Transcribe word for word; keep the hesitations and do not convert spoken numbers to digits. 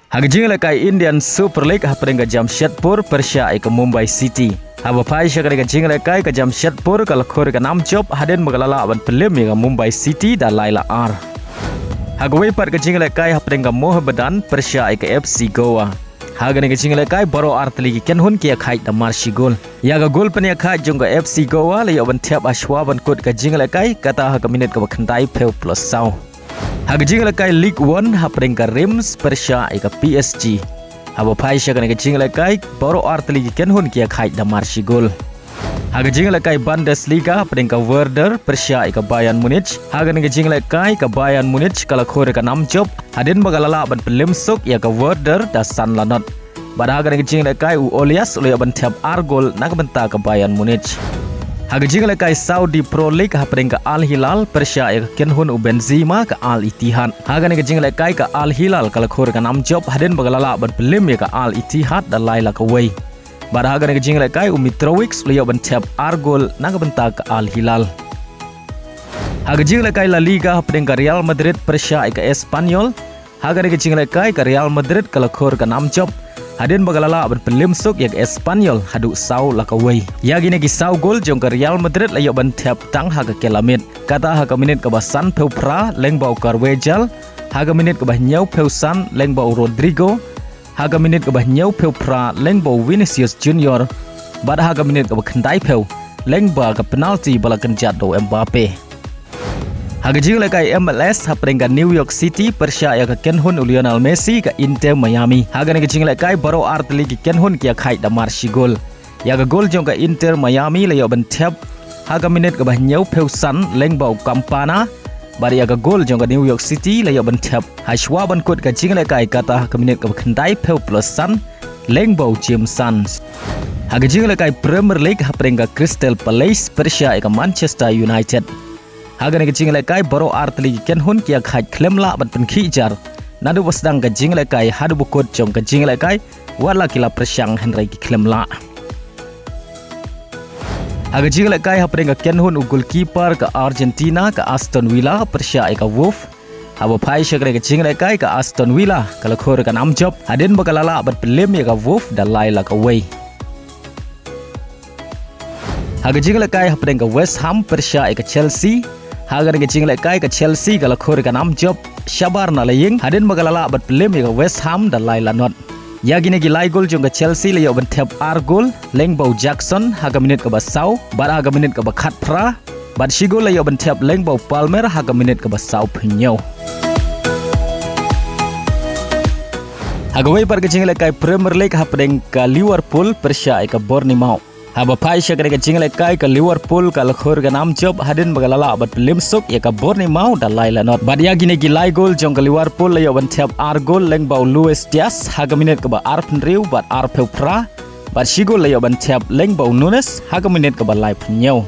Ha ka jingïalehkai Indian Super League hapdeng ka Jamshedpur pyrshah ïa ka Mumbai City. Haba phai sha kane ka jingïalehkai ka Jamshedpur ka la khur ïa ka nam jop hadien ba ka la lah ban pynliem ïa ka Mumbai City da lai la ar. Ha kawei pat ka jingïalehkai hapdeng ka Mohammedan pyrshah ïa ka F C Goa. Ha kane ka jingïalehkai baroh ar tylli ki kynhun ki ïakhaid da mar shi gol. Ïa ka gol pynïakhaid jong ka F C Goa la ïoh ban thep ha shwa ban kut ka jingïalehkai, kata ha ka minit kaba khyndai phew plus saw. Ha ka jingïalehkai League One hapdeng ka Reims pyrshah ïa ka P S G. Haba phai sha kane ka jingïalehkai baroh ar tylli ki kynhun ki ïakhaid da mar shi gol. Ha ka jingïalehkai Bundesliga hapdeng ka Werder pyrshah ïa ka Bayern Munich. Ha kane ka jingïalehkai ka Bayern Munich ka la khur ïa ka nam jop hadien ba ka la lah ban pynliem suk ïa ka Werder da san la not. Bad ha kane ka jingïalehkai u Olias u la ïoh ban thep ar gol na ka bynta ka Bayern Munich. Ha ka jingïalehkai Saudi Pro League hapdeng ka Al Hilal pyrshah ïa ka kynhun u Benzema ka Al Ittihad. Ha kane ka jingïalehkai ka Al Hilal ka la khur ïa ka nam jop hadien ba ka la lah ban pynliem ïa ka Al Ittihad da lai la kawei. Bad ha kane ka jingïalehkai u Mitrovic u la ïoh ban thep ar gol na ka bynta ka Al Hilal. Ha ka jingïalehkai La Liga hapdeng ka Real Madrid pyrshah ïa ka Espanyol. Ha kane ka jingïalehkai ka Real Madrid ka la khur ïa ka nam jop hadien ba ka la lah ban pynliem suk ïa ka Espanyol haduh saw la kawei. Ïa kine ki saw gol jong ka Real Madrid la ïoh ban thep tang ha ka kylla miet. Kata ha ka minit kaba san phew phra lyngba u Carvajal, ha ka minit kaba hynñiew phew san lyngba u Rodrygo, ha ka minit kaba hynñiew phew phra lyngba u Vinicius Junior, bad ha ka minit kaba khyndai phew lyngba ka penalti ba la kynjat da u Mbappe. Ha ka jingïalehkai M L S hapdeng ka New York City pyrshah ïa ka kynhun u Lionel Messi ka Inter Miami. Ha kane ka jingïalehkai baroh ar tylli ki kynhun ki ïakhaid da mar shi gol. Ïa ka gol jong ka Inter Miami la ïoh ban thep ha ka minit kaba hynñiew phew san lyngba u Campana. Bad ïa ka gol jong ka New York City la ïoh ban thep ha shwa ban kut ka jingïalehkai, kata ha ka minit kaba khyndai phew plus san lyngba u James Sands. Ha ka jingïalehkai Premier League hapdeng ka Crystal Palace pyrshah ïa ka Manchester United. Ha kane ka jingïalehkai baroh ar tylli ki kynhun ki ïakhaid khlem lah ban pynkhih jar naduh ba sdang ka jingïalehkai haduh ba kut jong ka jingïalehkai, wat la ki la pyrshang hynrei ki khlem lah. Ha ka jingïalehkai hapdeng ka kynhun u goalkeeper ka Argentina ka Aston Villa pyrshah ïa ka Wolves. Haba phai sha kane ka jingïalehkai ka Aston Villa ka la khur ïa ka nam jop hadien ba ka la lah ban pynliem ïa ka Wolves da lai la kawei. Ha ka jingïalehkai hapdeng ka West Ham pyrshah ïa ka Chelsea. Ha kane ka jingïalehkai ka Chelsea ka la khur ïa ka nam jop shabar na la ïing hadien ba ka la lah ban pynliem ïa ka West Ham da lai la not. Ïa kine ki lai gol jong ka Chelsea la ïoh ban thep ar gol lyngba u Jackson ha ka minit kaba saw bad ha ka minit kaba khatphra, bad shi gol la ïoh ban thep lyngba u Palmer ha ka minit kaba saw phew hynñiew. Ha kawei pat ka jingïalehkai Premier League hapdeng ka Liverpool pyrshah ïa ka Bournemouth. Haba phai sha kane ka jingïalehkai ka Liverpool ka la khur ïa ka nam jop hadien ba ka la lah ban pynliem suk ïa ka Bournemouth da lai la not. Bad ïa kine ki lai gol jong ka Liverpool la ïoh ban thep ar gol lyngba u Luis Diaz ha ka minit kaba arphew hynriew bad arphew phra, bad shi gol la ïoh ban thep lyngba u Nunez ha ka minit kaba laiphew hynñiew.